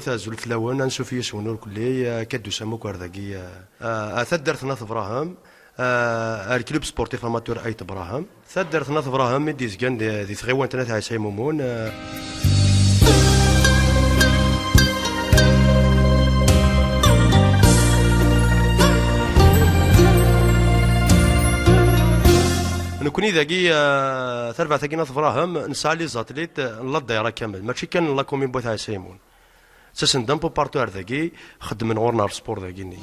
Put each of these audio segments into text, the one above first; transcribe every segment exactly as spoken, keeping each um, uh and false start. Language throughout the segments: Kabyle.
Azul fell-awen, ansuf yes-wen urkelli, eh, akka d-tusam akk ar dagi, eh, eh, ar taddart n At Brahem, eh, ar club sportif amateur Ayt Brahem. Taddart n At Brahem i d-yezgan di, di tɣiwant n At Ɛisa Imumun, eh. Nekni dagi, eh, tarbaɛt-agi n At Brahem, nesɛa les athlètes, eh, n la dayra kamel, mačči kan n la commune n At Ɛisa Imumun. Ttasen-d un peu partout ar dagi, xeddmen ɣur-neɣ ar sport dagi-nni.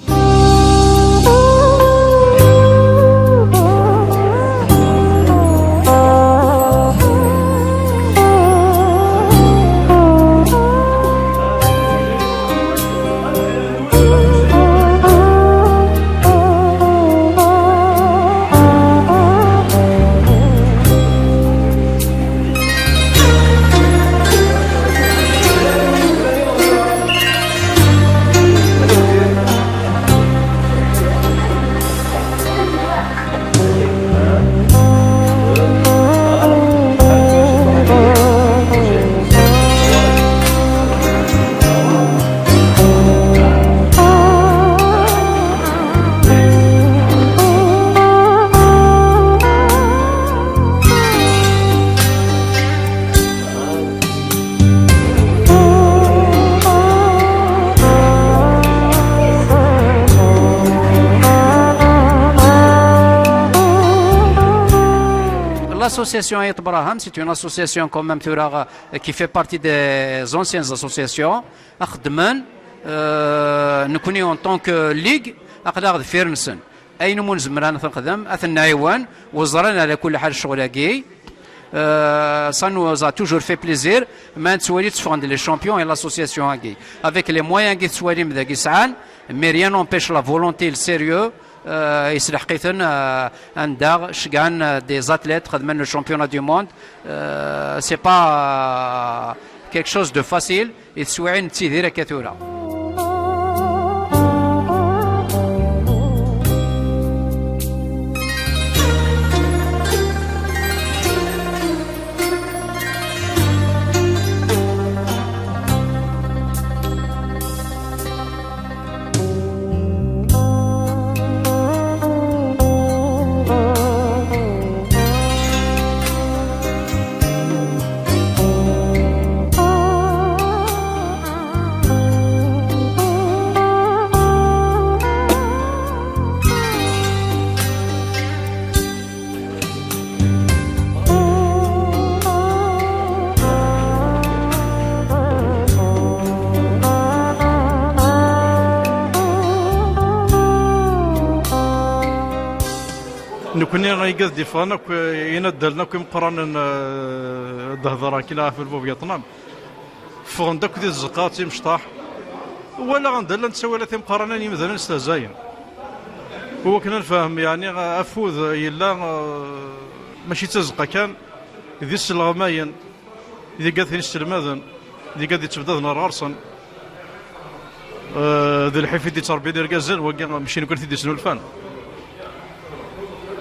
L'association Ayt Brahem, c'est une association quand même tura, euh, qui fait partie des anciennes associations. Xeddmen, euh, nekni en tant que ligue, aql-aɣ deffir-nsen. Ayen umi nezmer ad t-nexdem, ad ten-nɛiwen, u ẓran ɛla kulli ḥal ccɣel-agi. Euh, ça nous a toujours fait plaisir, ma nettwali tteffɣen-d les champions et l'association-agi. Avec les moyens-agi tettwalim dagi sɛan, mais rien n'empêche la volonté, le sérieux, euh, yesleḥq-iten, euh, anda ceggɛen, euh, des athlètes, xedmen le championnat du monde. Euh, c'est pas, euh, quelque chose de facile. I teswiɛin nettidir akka tura. Nekni igad d-iffɣen akk, inaddalen akk imeqqranen, eh, d-hedreɣ kila ɣef lbub yeṭnam. Ffɣen-d akk di tzeqqa, d timecṭaḥ. Walaɣ anda llan ttawilat imeqqranen, imdanen stehzayen. Wakken ad nefhem, yeɛni, afud yella, eh, mačči d tazeqqa kan, d iselɣmayen, d igad tin isselmaden, d igad yettebdaden ar ɣer-sen. Eh, d lḥif i d-yettrebbin irgazen, wagi mačči nekkni i t-id-yesnulfan.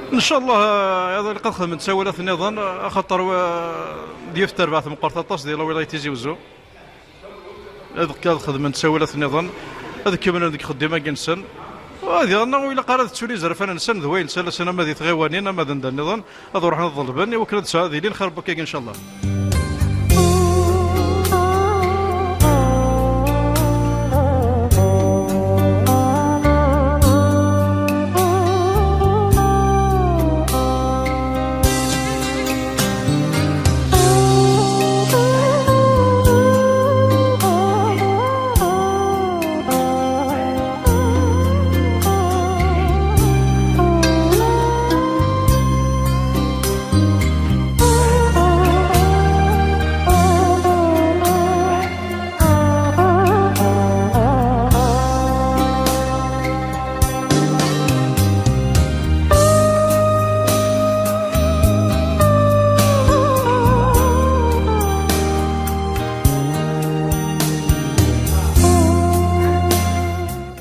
Ncallah, eh, ad ilaq ad xedmen ttawilat nniḍen, axaṭer, eh, d yiwet terbaɛt meqqret aṭas di la wilaya Tizi Wezzu. Ad, ad xedmen ttawilat nniḍen, ad kemmlen deg uxeddim-agi-nsen. Ad yerna ur ilaq ara ad ttun izerfan-nsen d wayen ttalasen ama di tɣiwanin, ama d anda nniḍen, ad ruḥen ad ḍelben, i wakken ad sɛu, ad ilin xir n wakka-agi, ncallah.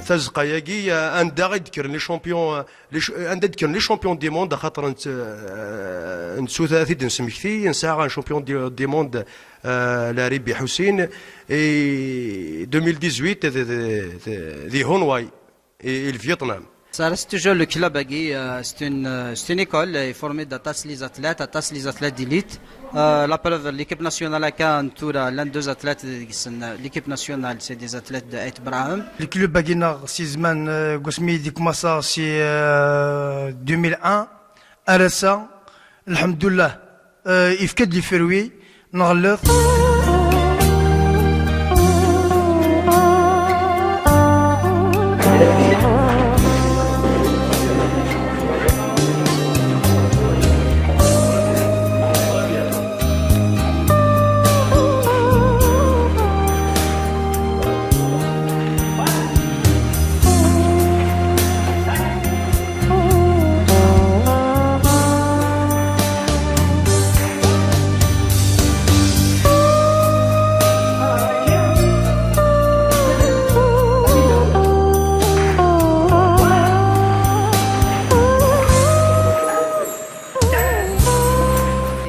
Tazeqqa-agi, eh, anda i d-kkren les champions, eh, les ch-, anda i d-kkren les champions du monde, axaṭer nett-, eh, nettu ta-, tid-nsmekti, nesɛa un champion du, du monde, Euh, la Ribi Hussein, et deux mille dix-huit, de, de, de, de Hon Wai, et, et le Vietnam. Ça reste toujours le club agi, euh, c'est une, euh, c'est une école, euh, formée d'atas les athlètes, atas les athlètes d'élite. Euh, la preuve, l'équipe nationale a quand tour l'un deux athlètes, euh, l'équipe nationale, c'est des athlètes de Ait Brahim. Le club agi neɣ si zman, euh, gusmi di commença si, euh, deux mille un, arasa, alhamdulillah, euh, ifka-d les fruits, neɣ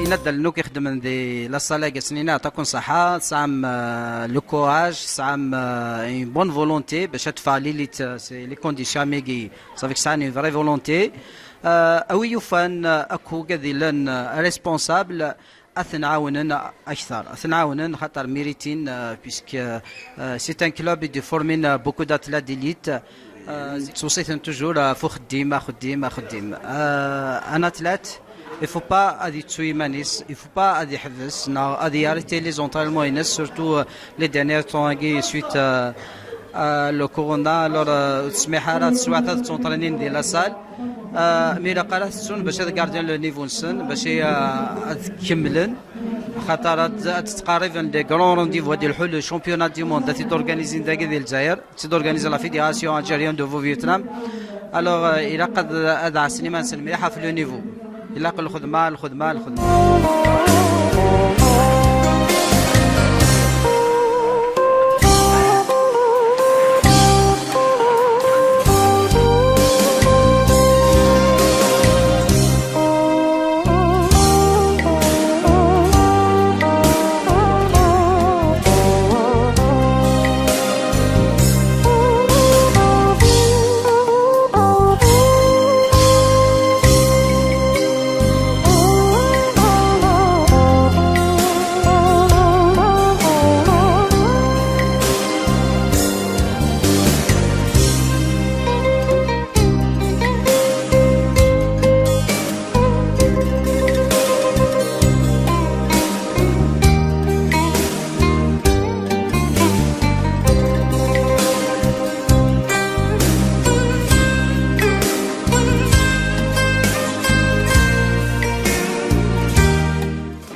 Inaddalen akk ixeddmen di la salle-agi, ad sen-iniɣ ṭakun ṣaḥa, tesɛam, euh, le courage, tesɛam, euh, une bonne volonté, bac ad teffeɣ l'élite, euh, c'est les conditions amigi, ça fait que tesɛam une vraie volonté. Euh, a wi yufan, euh, akk ad ilin, euh, responsable, ad ten-ɛawnen akteṛ, ad ten-ɛawnen xaṭer méritin, euh, puisque, euh, c'est un club qui forme, euh, beaucoup d'athlètes d'élite. Euh, ttweṣṣiten toujours, euh, ɣef uxeddim, axeddim, axeddim. Euh, un athlète, il faut pas ad yettu iman-is, il faut pas ad yeḥbes, neɣ ad yarrêter les entraînements-ines, surtout, euh, les derniers temps-agi, suite, euh, à le corona. Alors, euh, ur tesmiḥ ara teswiɛt ad ttuntrainin di la salle. Euh, mi ilaq ara tettun bac ad garden le niveau-nsen, bac, euh, ad kemmlen. Xaṭer ad, ad ttqerriben des grands rendez-vous, ad ilḥu le championnat du monde, ad t-id-organizin dagi di Lezzayer, ad t-id-organize la Fédération Algérienne de Vo Vietnam. Alors, euh, ilaq ad, ad ɛassen iman-nsen mliḥ ɣef le niveau. Ilaq lxedma, lxedma, lxedma.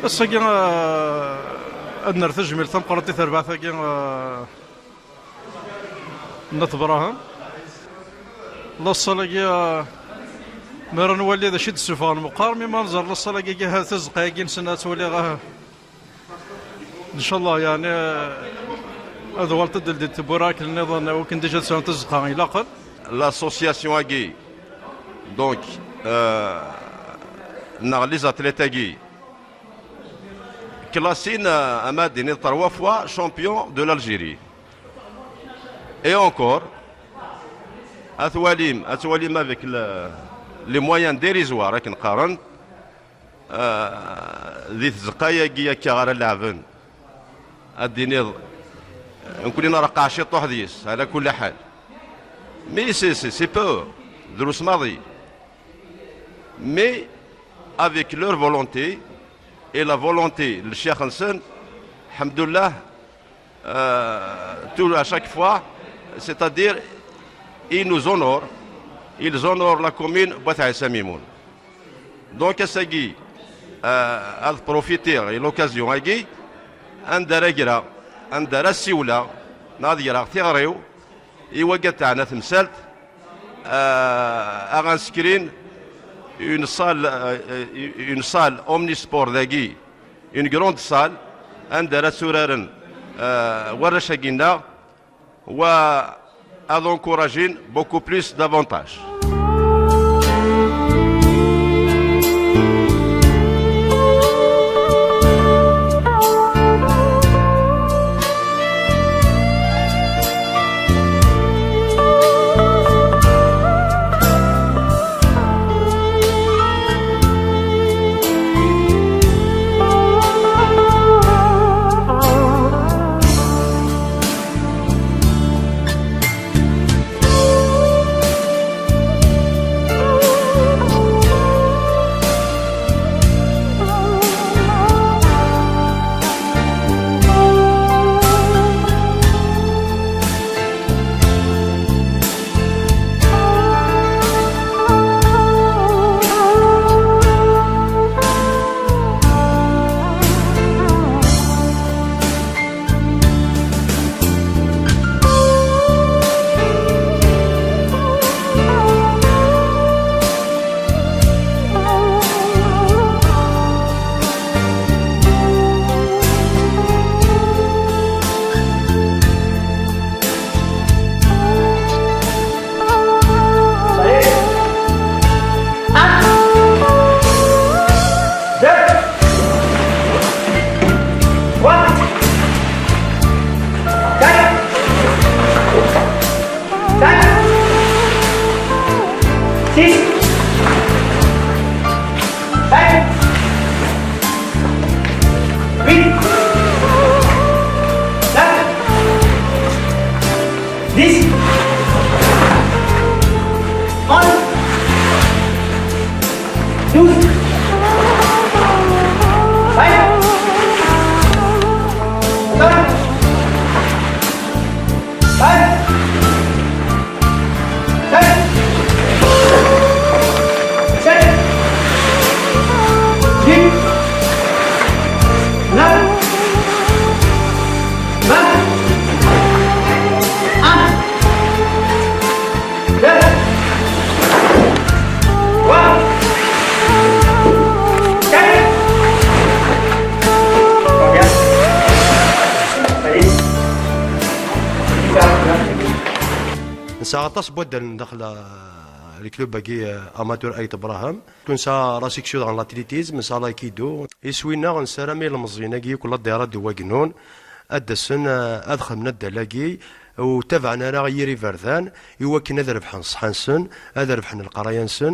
Ass-agi, eh, ad nerr tajmilt tameqqrant i terbaɛt-agi, eh, n At Brahem. La salle-agi, eh, mi ara nwali d acu i d-ssufɣen meqqar, mi ma nẓer la salle-agi, ahat tazeqqa-agi-nsen ad twaliɣ, eh, ncallah, yeɛni, eh, ad uɣalent ad d-ldint tewwura akken nniḍen, akken déjà ad sɛunt tazeqqa ilaqen. L'association-agi, donc, euh, neɣ les athlètes-agi, classé, euh, ama d-iniḍ trois fois champion de l'Algérie. Et encore, ad twalim, ad twalim avec le, les moyens dérisoires, akken qqaren, euh, di tzeqqa-agi akka ara leɛben, ad d-iniḍ, nekkni nreqqeɛ ciṭuḥ deg-s, ala kulli ḥal. Mais c'est, c'est, c'est peu, drus maḍi. Mais avec leur volonté et la volonté n ccix-nsen, alhamdulillah, euh, tout, à chaque fois, c'est-à-dire, ils nous honorent, ils honorent la commune Bouat Aïssa Mimoun. Donc, ass-agi, euh, ad profiter de l'occasion-agi, anda ara greɣ, anda ara ssiwleɣ, neɣ ad greɣ tiɣri-w, i wagad teɛna temsalt, euh, ad ɣ-nsekrin une salle, euh, une salle omnisport dagi, une grande salle, anda ara tturaren, euh, warrac-agi-nneɣ, wa ad encourager beaucoup plus davantage. Ta aṭas n waddalen daxel, eh, le club-agi, eh, amateur Ayt Brahim. Kunsa la section daɣen l'athlétisme, sa l'aïkido. Iswi-nneɣ nessaram ilemẓiyen-agi yakk la ddayra d wagnun ad d-asen, eh, ad xedmen addal-agi, ur tabaɛen ara yir iberdan, i wakken ad rebḥen ṣṣeḥḥa-nsen, ad rebḥen leqraya-nsen.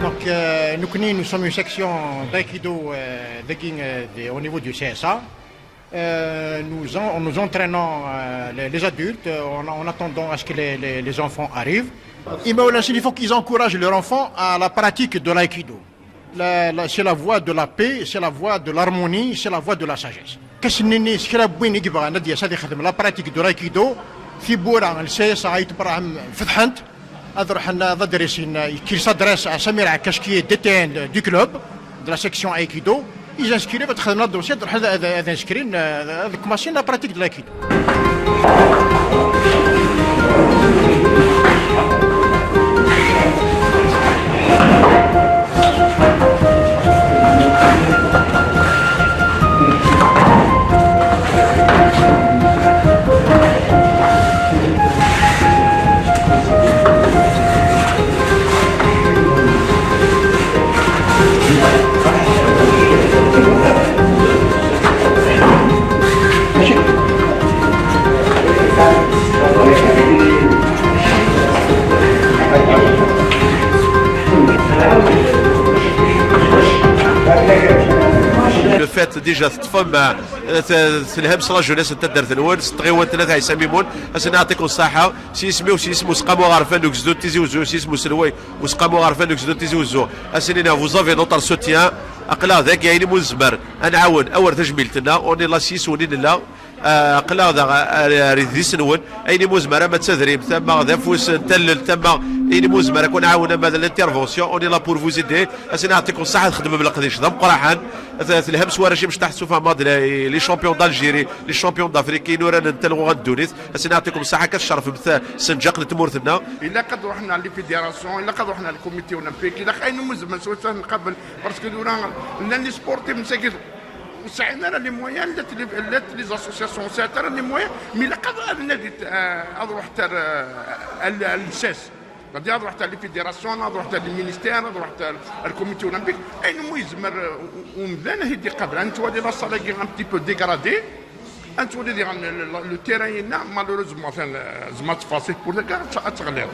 Donc, euh, nous, nous sommes une section d'aïkido, euh, de, euh, de, au niveau du C S A. Euh, nous, en- nous entraînons, euh, les, les adultes, euh, en, en attendant à ce que les, les- les enfants arrivent. Et ben voilà, il faut qu'ils encouragent leurs enfants à la pratique de l'aïkido. La- la- c'est la voie de la paix, c'est la voie de l'harmonie, c'est la voie de la sagesse. Qu'est-ce que c'est que la pratique de l'aïkido? Tiwwura n C S A Ayt Brahim fetḥent. Ad ruḥen ad adresin, euh, qu'il s'adresse à Samir Akkac, qui est D T N du club, de la section Aikido. Ils inscrivent, ad xedmen dossier, ad ruḥen ad, ad, ad inscrivent, euh, ad commencent la pratique de l'aïkido. Le fait déjà teṭṭfem, euh, t- telham s la jeunesse n taddart-nwen, s tɣiwant n At Ɛisa Mimun, ad sen-aɛṭiken ṣṣaḥa, s yisem-iw, s yisem useqqamu aɣerfan n ugezdu n Tizi Uzzu, s yisem uselway useqqamu aɣerfan n ugezdu n Tizi Uzzu, ad sen-iniɣ, vous avez notre soutien. Aql-aɣ dagi, ayen umi nezmer ad nɛawen, awer tajmilt-nneɣ, on est là s yiswen i nella. Ah, aql-aɣ daɣ ar, ar idis-nwen, ayen umi nezmer, ama d tadrimt, ama d afus n tallelt, ama ayen umi nezmer ad ken-nɛawen, ama d l'intervention, on est là pour vous aider. Ad sen-aɛṭiken ṣṣaḥa, txedmem leqdic d ameqqraḥan. T- telham s warrac imecṭaḥ, tessufɣem-aɣ-d les, les champions d'Algérie, les champions d'Afrique, inuran n talɣuɣa n ddunit. Ad sen-aɛṭiken ṣṣaḥa, akka tcerfem t- ssenǧaq n tmurt-nneɣ. Ilaq ad ruḥen ɣer les fédérations, ilaq ad ruḥen ɣer le comité olympique, ilaq ayen umi nezmer s wata nqabel, parce que tura llan les sportifs, msakit, ur sɛin ara les moyens, llant les, llant les associations ur sɛint ara les moyens, mais ilaq ad, ad nadit, euh, ad ruḥent ar, euh, ar, ar l'I C S. C'est-à-dire, ad ruḥent ar les fédérations, ad ruḥent ar les ministères, ad ruḥent ar, ar le comité olympique. Ayen umi yezmer, euh, u- umdan, ad t-id-iqabel. Ad nettwali la salle-agi un petit peu dégradée. Ad nettwali diɣen le, le, le terrain-inna, malheureusement, atan, euh, zma tfaṣil pour le gars, ad teɣliḍ.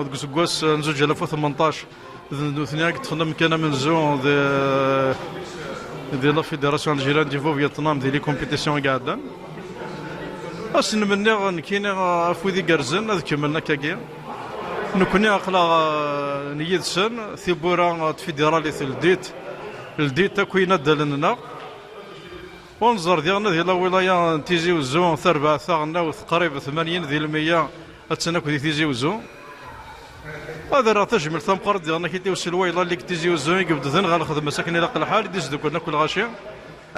Deg useggas n zuǧ alaf u tmenṭac, d nutni i yeṭṭfen amkan amenzu di, di la Fédération Algérienne du Veau Vietnam di les compétitions i iɛeddan. Ad sen-menniɣ nekkini, eh, afud igerrzen, ad kemmlen akkagi. Nekkni aql-aɣ, eh, yid-sen, tiwwura, eh, tfidiralit ldit, ldit akk inaddalen-nneɣ. Ur nẓer diɣen di la wilaya n Tizi Uzzu, tarbaɛt taɣelnawt qrib tmanyin di lmeyya attan akk di Tizi Uzzu. Ad rreɣ tajmilt tameqqrant diɣen akit i uselway la Ligue Tizi Uzzu i ibedden ɣer lxedma-s akken ilaq lḥal, i d-isduklen akk lɣaci.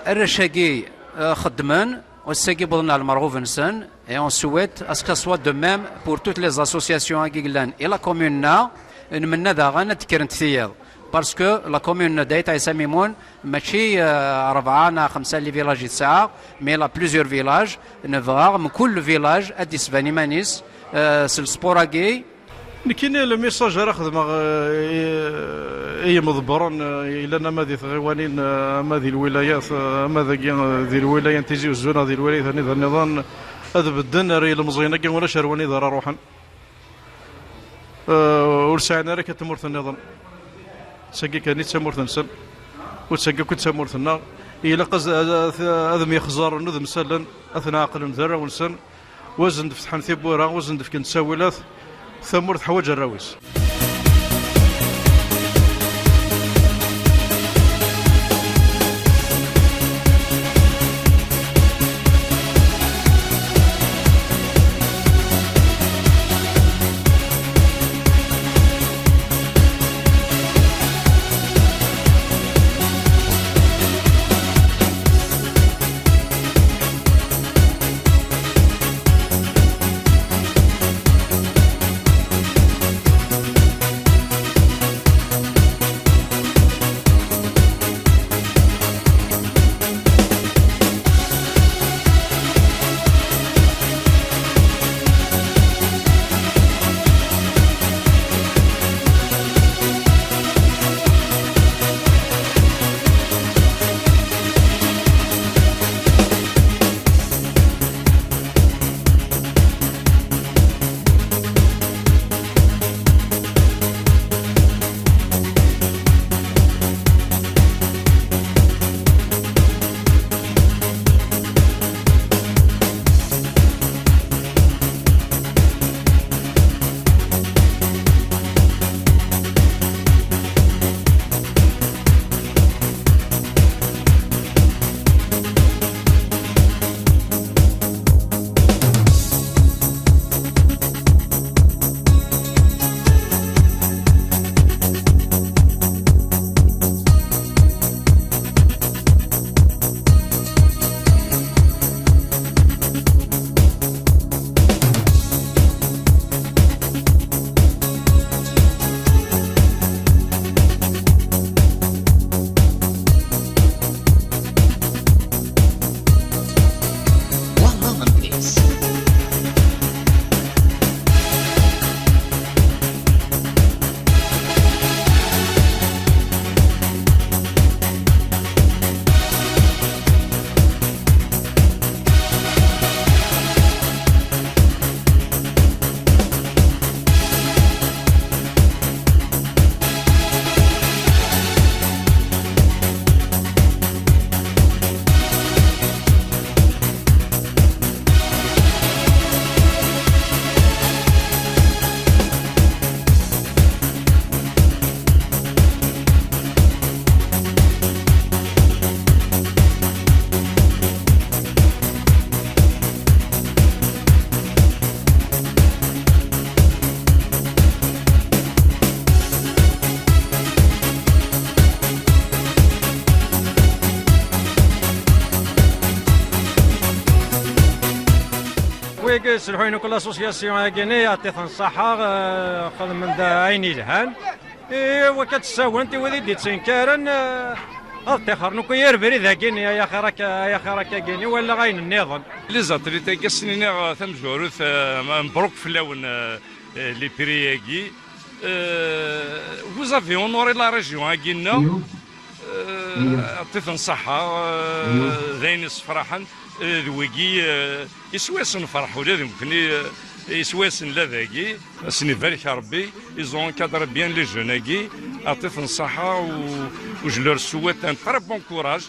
Arrac-agi, eh, xeddmen, ass-agi wwḍen ɣer lmerɣub-nsen, et on souhaite à ce que ce soit de même pour toutes les associations-agi yellan i la commune-nneɣ, nmenna daɣen ad d-kkrent tiyaḍ. Parce que la commune n Dayt Ɛisa Mimun, mačči, euh, rebɛa neɣ xemsa les villages i tesɛa, mais la plusieurs villages, nebɣa mkul village ad d-isban iman-is, euh, s lesport-agi. Nekkini le message ara xedmeɣ, euh, i, i yimḍebbren, euh, yellan ama di tɣiwanin, euh, ama di lwilayat, euh, ama dagi, euh, di lwilaya n Tizi Uzzu neɣ di lwilaya nniḍen, ad bedden ar yilemẓiyen-agi ulac ar wanida ara ruḥen. Eh, ur sɛin ara kan tamurt nniḍen. D tagi kan i d tamurt-nsen, ur d tagi akk i d tamurt-nneɣ. Ilaq ad, ad, ad, ad myexẓaren udem s allen, ad ten-ɛeqlen d arraw-nsen, u ad sen-d-fetḥen tiwwura, u ad sen-d-fken ttawilat. Tamurt teḥwaǧ arraw-is. Wigi yesselḥuyen akk l'association-agi-nni, yeɛṭi-ten ṣṣeḥḥa, eh, xedmen-d ayen yelhan. I wakka d-ssawent i wid i d-yettenkaren, eh, ad ṭixren akk yir brid-agi-nni, ay axir akka, ay axir akka-gini, wala ayen nniḍen. Les athlètes-agi, ad sen-iniɣ, eh, tamezwarut, eh, ma-, mebruk fell-awen, eh, eh, les prix-agi. Eh, vous avez honoré la région-agi-nneɣ. Eh, ṭṭifen ṣṣeḥḥa, eh, d ayen issefraḥen, eh, d wigi, eh, iswi-yasen lferḥ ula d nekkni, eh, Iswa-yasen la dagi, ad sen-ibarek Rebbi, ils ont encadré bien les jeunes-agi, aṭif n ṣṣaḥa, u, u je leur souhaite un très bon courage.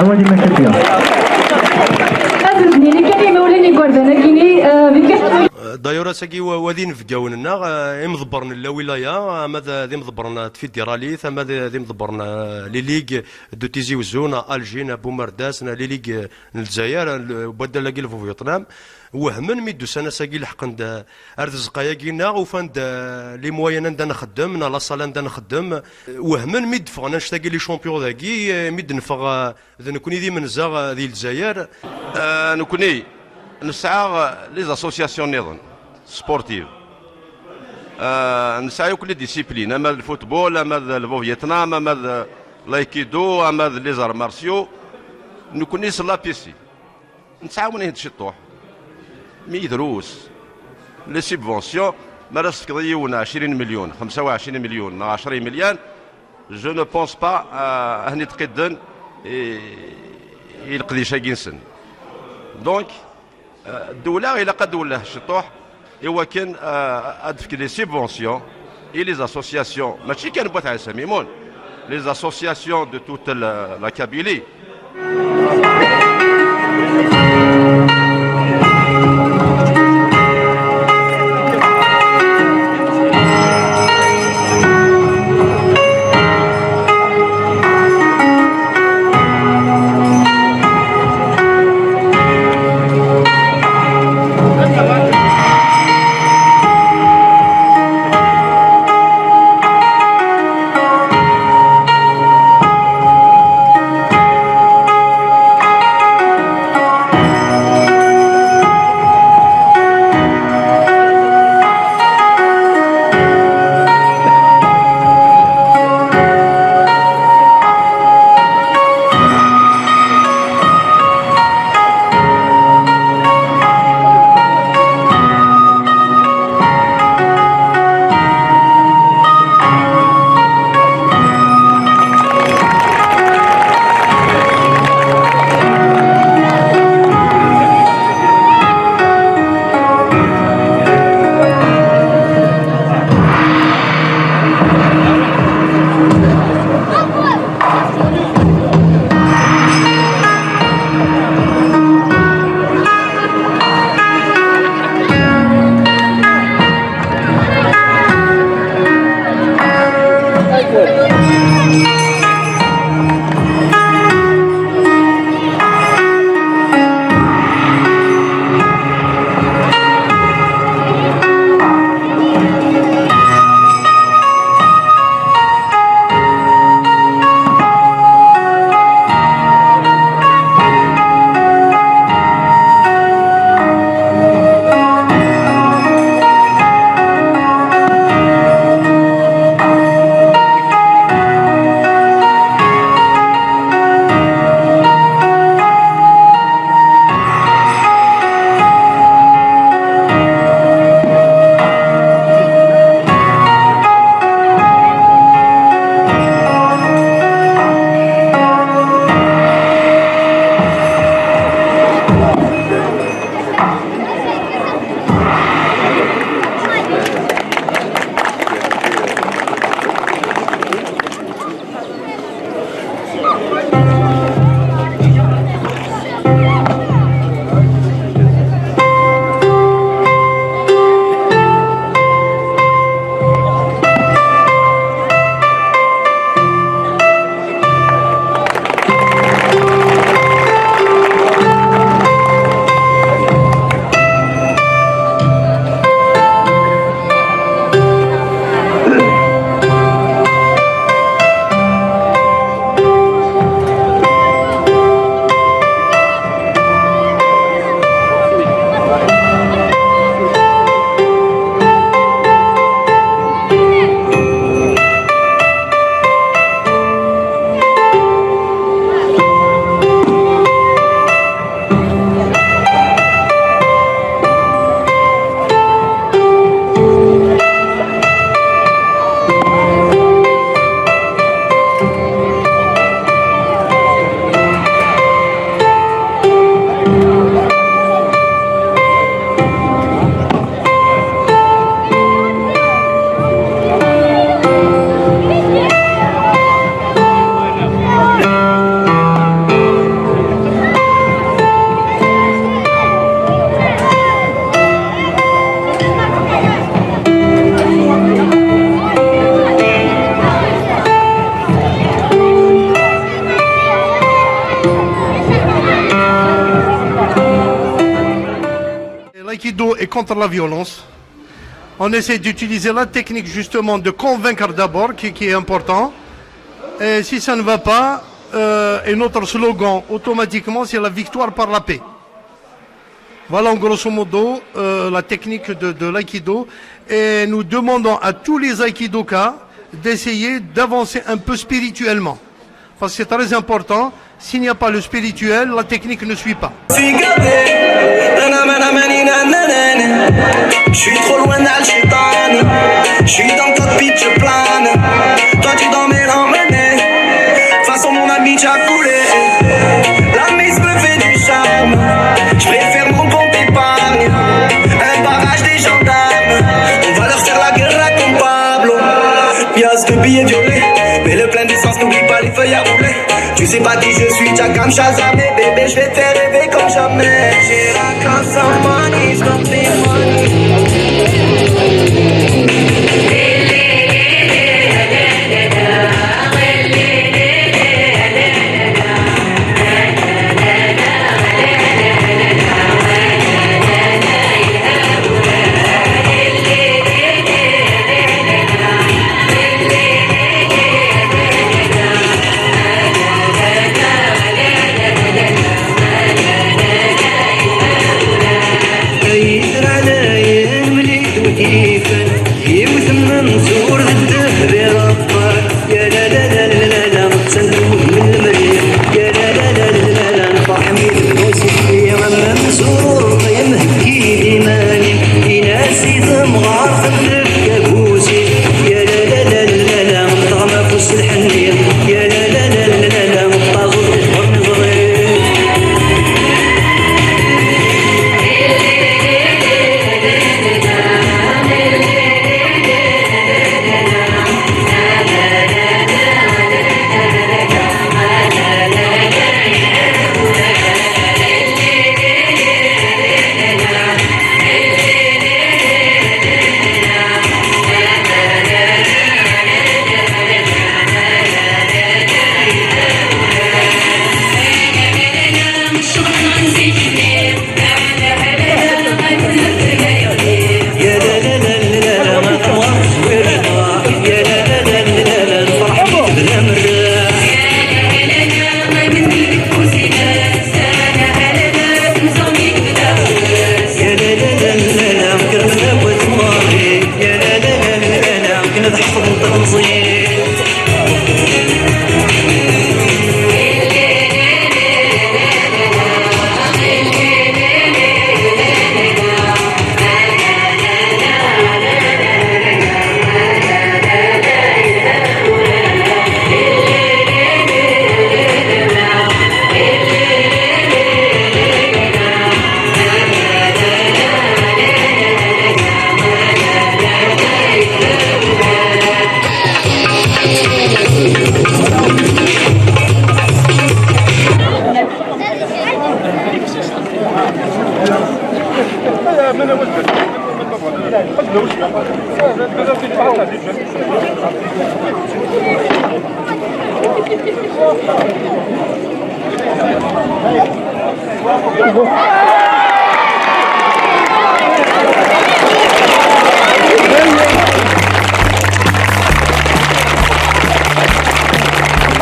Awal iman-ik a Tia. Ad d-nini kan imawlan n yigerdan-agi-ni, eh, di D'ailleurs, ass-agi wa, wa d inebgawen-nneɣ, eh, imḍebbren n la wilaya, ama d, d imḍebbren n tfidiralit, ama d, d imḍebbren, eh, les ligues de Tizi Uzzu, neɣ Alger, neɣ Bumerdas, neɣ les ligues, eh, n Lezzayer, eh, le, badal-agi lbub yeṭnam, wehmen mi d-usan ass-agi leḥqen-d, eh, ar tzeqqa-agi-nneɣ, ufan-d, eh, les moyens anda nxeddem, neɣ la salle anda nxeddem, wehmen mi d-ffɣen annect-agi les champions dagi, eh, mi d-neffeɣ, eh, d nekkni d imenza, eh, di Lezzayer. Eh, nekkni nesɛa, eh, les associations nniḍen, sportives. Eh, nesɛa yakk les disciplines, ama d lfutbol, ama d lbub yeṭnam, ama d l'aïkido, ama d les arts martiaux. Nekkni s la P C. Nettɛawan-it ciṭuḥ. Mi drus, les subventions, mi ara s-tefkeḍ i yiwen ɛecrin milyon, xemsa u ɛecrin milyon, neɣ ɛecra imelyaren, je ne pense pas, euh, ad ten-id-qidden i, i leqdic-agi-nsen. Donc, euh, ddewla ilaq ad d-twelleh ciṭuḥ i wakken, euh, ad d-tefk les subventions i les associations, mačči kan n Wat Ɛisa Mimun, les associations de toute la, la Kabylie. L'aïkido est contre la violence. On essaie d'utiliser la technique justement de convaincre d'abord, qui, qui est important. Et si ça ne va pas, euh, et notre slogan automatiquement, c'est la victoire par la paix. Voilà en grosso modo euh, la technique de, de l'aïkido. Et nous demandons à tous les aïkidokas d'essayer d'avancer un peu spirituellement. Parce que c'est très important. S'il n'y a pas le spirituel, la technique ne suit pas. Je suis trop loin d'Al-Shaitan. Je suis dans le cockpit, je plane. Toi, tu es dans mes lamelles. De toute façon, mon ami, tu as coulé. La mise me fait du charme. Je préfère mon compte épargne. Un barrage des gendarmes. On va leur faire la guerre comme Pablo. Pièce de billets violets. Mais le plein d'essence, n'oublie pas les feuilles à rouler. Tu sais pas qui je suis, t'as comme Shazam. Et bébé, je vais te faire rêver comme jamais. J'ai la classe en money, je t'en prie, money.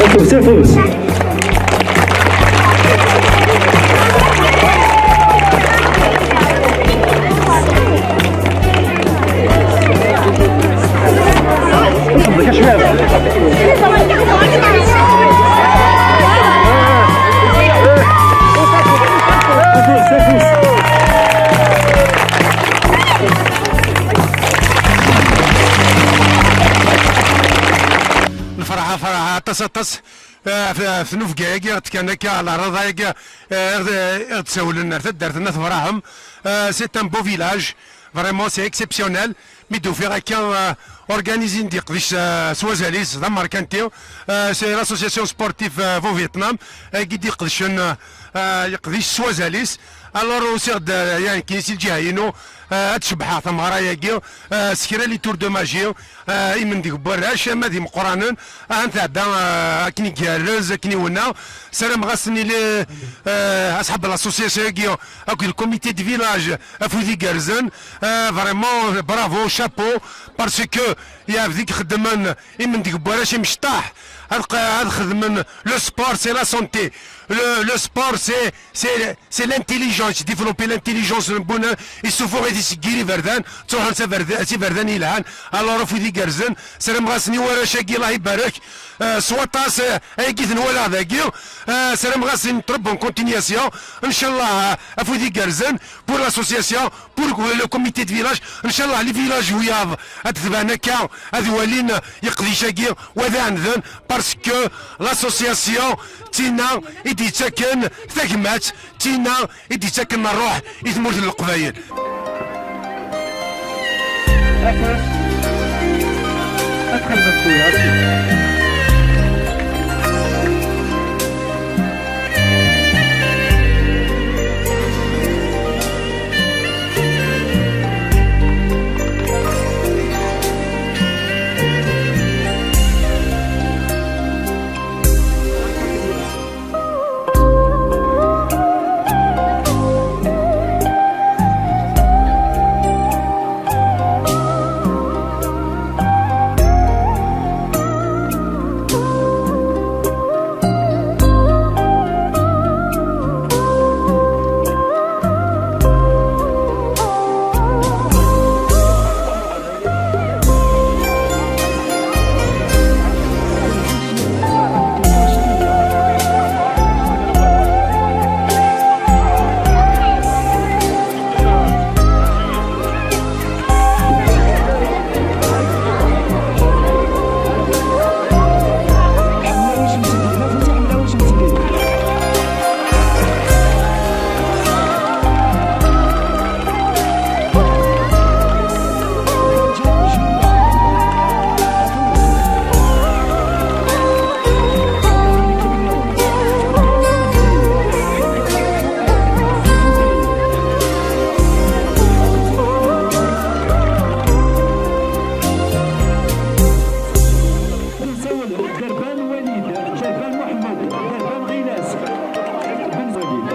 Afus, afus. Nefreḥ, ferḥeɣ aṭas, aṭas, eh, f-, f tnufga-agi, ɣ-d-kan akka, ɛla rraḍa-agi, eh, ɣ-, ɣ-d-sawlen ar taddart n At Braḥem. Eh, c'est un beau village, vraiment, c'est exceptionnel. Mi d-ufiɣ akka, eh, organizin-d yeqdec, eh, s wazal-is, d amerkanti. Eh, c'est l'association sportive, eh, Vau Vietnam, eh, i d-iqedcen, eh, eh, yeqdec s wazal-is. Alors, usiɣ-d, eh, yani, si lǧiha-inu, eh, ad cebbḥeɣ tameɣra-agi, eh, s kra les tours de magie, eh, imendeg n warrac, ama d imeqqranen, ahan tɛedda, eh, akken igerrez, akken iwenna. Sarameɣ-asen i le, eh, asḥab n l'association-agi, akked le comité de village, afud igerrzen, eh, vraiment, bravo, chapeau, parce que yeɛbed i ixeddmen imendeg n warrac imecṭaḥ, ad q-, ad xedmen le sport, c'est la santé. Le, le sport, c'est, c'est, c'est l'intelligence, développer l'intelligence n win, isufuɣ-it, iseggir iberdan, ttruḥun s aberda-, s iberdan yelhan. Alors, afud igerrzen, sarameɣ-asen i warrac-agi, Allah ibarek, eh, s waṭas, eh, ayagi ten-walaɣ dagi, eh, sarameɣ-asen très bonne continuation, ncallah, eh, afud igerrzen pour l'association, pour le comité de village, ncallah, les villages wiyaḍ ad d-tban akka, ad walin yeqdic-agi, wa d aɛendan, parce que l'association d tinna i d-yettaken tagmat, d tinna i d-yettaken ṛṛuḥ i tmurt n Leqbayel. Derban Walid, Derban Muḥemmed, Derban Ɣilas, Ben Walid.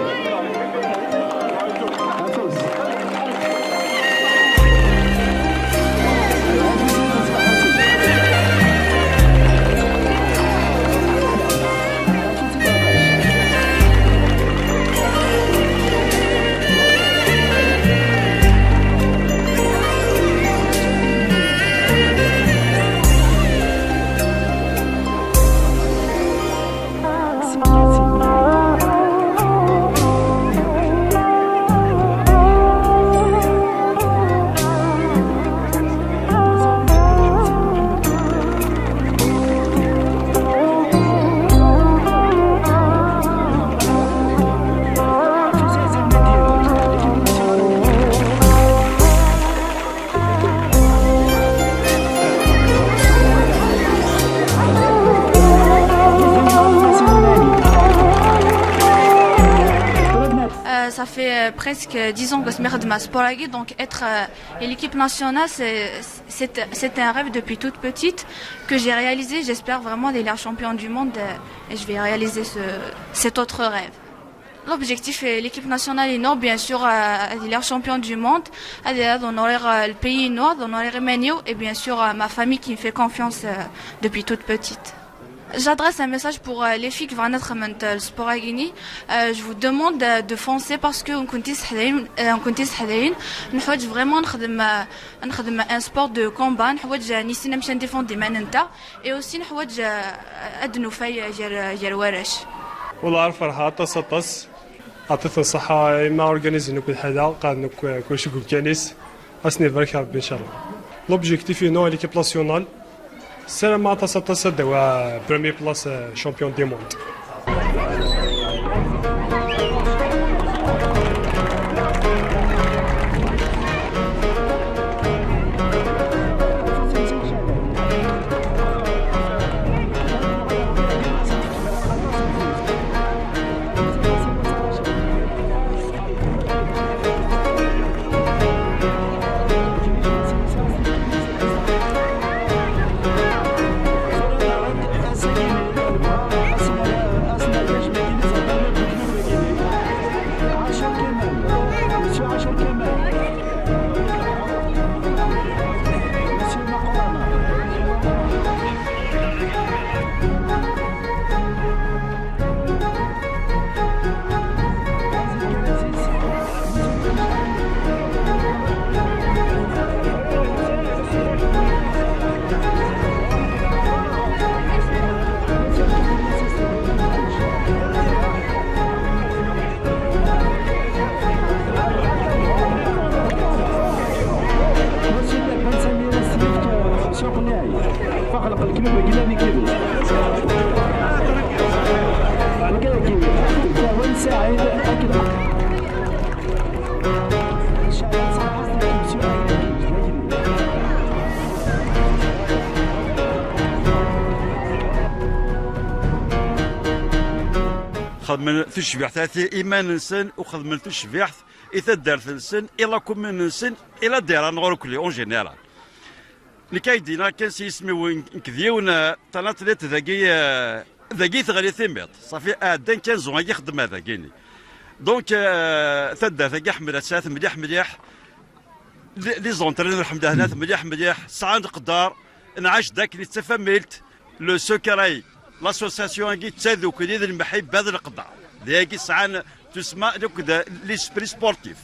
fait euh, presque dix ans que je suis à sport, donc être euh, à l'équipe nationale, c'est, c'est, c'est un rêve depuis toute petite que j'ai réalisé. J'espère vraiment d'être champion du monde euh, et je vais réaliser ce, cet autre rêve. L'objectif est l'équipe nationale est non, bien sûr, euh, d'être champion du monde, d'honorer euh, le pays nord, d'honorer Emmanuel et bien sûr euh, ma famille qui me fait confiance euh, depuis toute petite. J'adresse un message pour euh, les filles qui vont naître à le sport à Guinée. Euh, je vous demande euh, de foncer parce que on compte on compte vraiment نخدم نخدم un sport de combat. نحوج نسينا مشان défendre des mains et aussi نحوج أدنو في ير ير ورش. والله عارف فرحة طاس طاس. عطيتنا الصحة إما أورغانيزي نكون حدا قال نكون كل شيء كانيس. أسني بركة ربي إن شاء الله. L'objectif est non à l'équipe nationale. Salam à Tassa Tassa de la première place euh, champion du monde. Sur Niay, فخلق الكلوب قلنا نكيبو. وكاكي، تاون سعيد، أكل. Xedmen tucbiḥt ati iman-nsen u xedmen tucbiḥt i taddart-nsen, i la commune-nsen, i la dera n Ɣurkli en général. Nekk ay d-iniɣ kan s yisem-iw, nekk d yiwen, eh, n atlit dagi, eh, dagi teɣli timiṭ. Safi ɛeddan quinze ans agi xeddmeɣ dagini. Donc, eh, taddart-agi ḥemmleɣ-tt mliḥ mliḥ. Les, les entraîneurs ḥemmleɣ-ten mliḥ mliḥ. Sɛan leqder, nɛac-d akken d tafamilt. Le secret, l'association-agi d tadukli d lemḥibba d leqder. D ayagi sɛan tussma akked l'esprit sportif.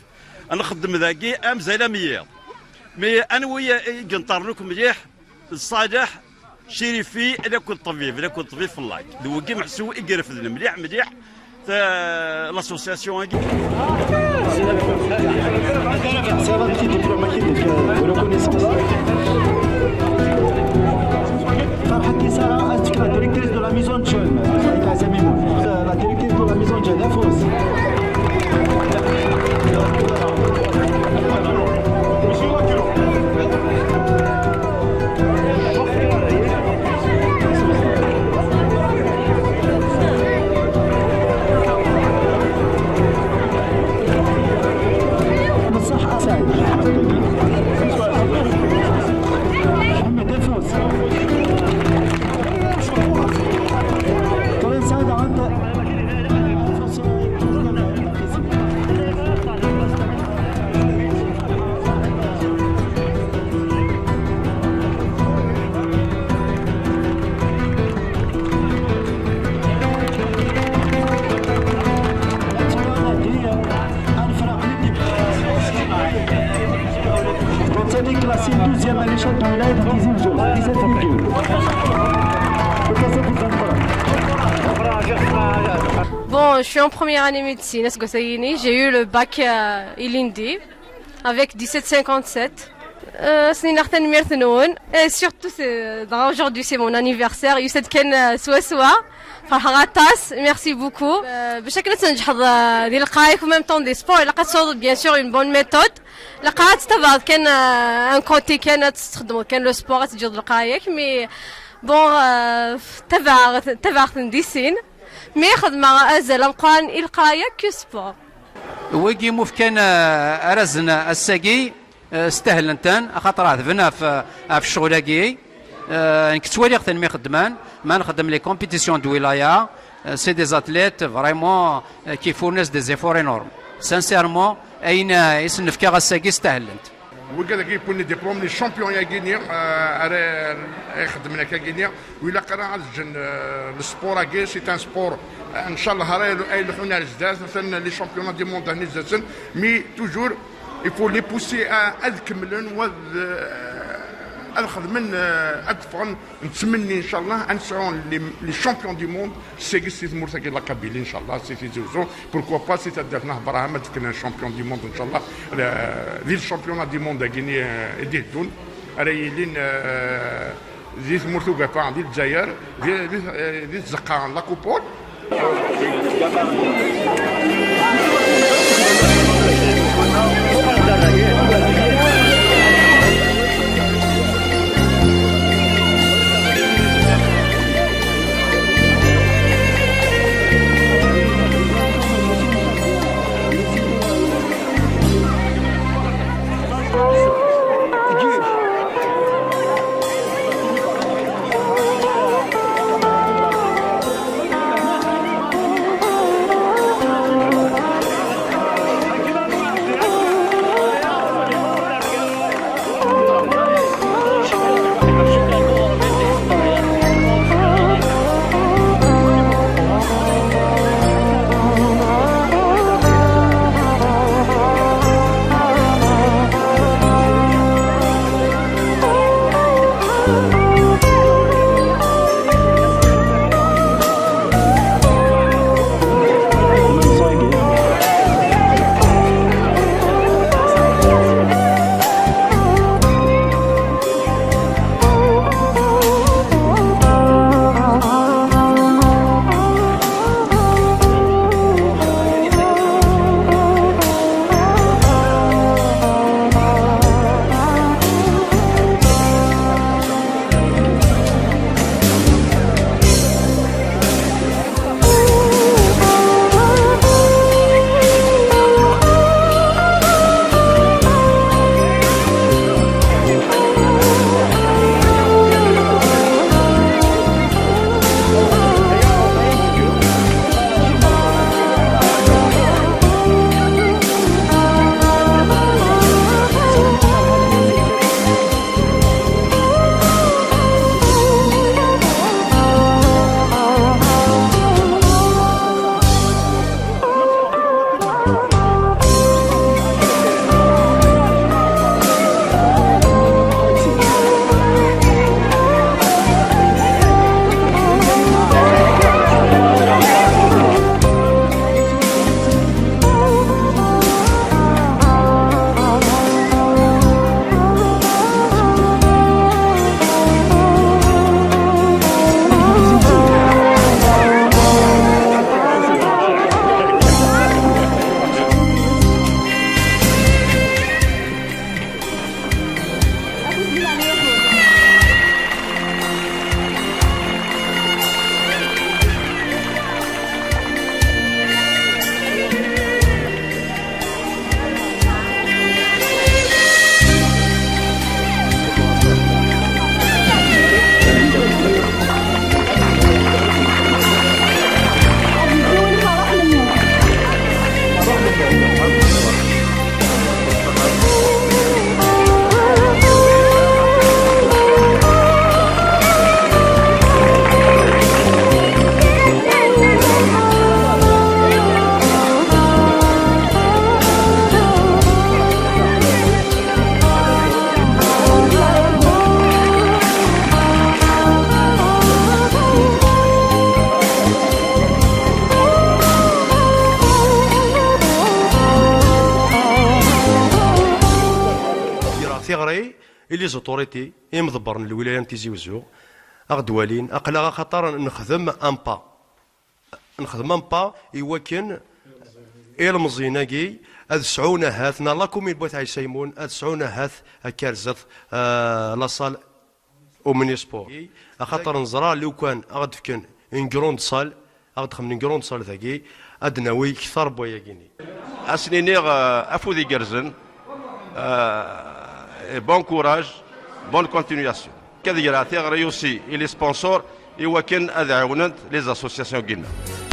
Nxeddem dagi amzal am yiḍ. Mi anwi i yenṭerren akk mliḥ, d Ṣaleḥ, Cirifi, akked ṭṭbib, akked ṭṭbib Fellac. D wigi meḥsub i irefden mliḥ mliḥ. L'association-agi. C'est la petite diplomatique de reconnaissance. Farhat Issara, la directrice de la maison de jeunes. La directrice de la maison de jeunes, la France. بصح أسعد. محمد الفوز. كريم سعد عند Donc, c'est classé douzième à l'échelle de la dix-huit jours, dix-sept virgule. Bon, je suis en première année médecine à Sgosayini. J'ai eu le bac euh, Ilindi avec dix-sept cinquante-sept. Euh, c'est une certaine merde, non. Et surtout, c'est, euh, aujourd'hui, c'est mon anniversaire. Yusa-d kan euh, swaswa. فرحة غطاس, merci beaucoup. Euh, باش هكا تنجح ديال القراية في même temps des sports, il a bien sûr une bonne méthode. لقات تبعض كان آه، un côté كان تستخدمو كان le sport تجي القراية, mais bon, euh, تبع تبع ديسين, mais خدمة أزل أمقان القراية que sport. Wigi mu fkan, eh, arazen ass-agi, eh, stahlen-ten, axaṭer ɛedben ɣef, ɣef ccɣel-agi. Eh, nekk ttwaliɣ-ten mi xeddmen, ma nxeddem les compétitions de wilaya, eh, c'est des athlètes vraiment, eh, qui fournissent des efforts énormes. Sincèrement, ayen, eh, i sen-nefka ass-agi stahlen-t. Wigad-agi yewwin les diplômes, les champions-agi-ni, eh, ara ixeddmen akka-agi-ni, u ilaq ara ad ǧǧen, eh, le sport-agi, c'est un sport, eh, ncallah ara yel-, ay lḥun ar zdat, atan les championnats du monde-ani zdat-sen, mais toujours, il faut les pousser à, ad kemmlen, wa ad, eh, ad xedmen, eh, ad ffɣen, nettmenni, ncallah, ad nesɛu les, les champions du monde, seg si tmurt-agi la Kabylie, ncallah, si Tizi Ouzou, pourquoi pas, si taddart n At Braham, ad d-fken un champion du monde, ncallah, eh, di le championnat du monde-agi-ni, eh, i d-iteddun, ara yilin, eh, di tmurt ugafa, di Lezzayer, di, di, eh, di tzeqqa n la Coupole. Greɣ tiɣri i les autorités, i imḍebbren n lwilaya n Tizi Wezzu, ad ɣ-d-walin, aql-aɣ axaṭer nexdem un pas. Nexdem un pas i wakken ilmeẓyen-agi ad sɛun ahat, neɣ la commune n Wat Ɛisa Ḥemmu, ad sɛun ahat akka ar zdat, euh, la salle au Omnisport. Axaṭer neẓra lukan ad ɣ-d-fken une grande salle, ad ɣ-d-xedmen une grande salle dagi, ad d-nawi kter n wayagi-nni. Ad sen-iniɣ, euh, afud igerrzen, euh, et bon courage, bonne continuation. Ad greɣ tiɣri aussi i les sponsors i wakken ad ɛiwnent les associations n yinna.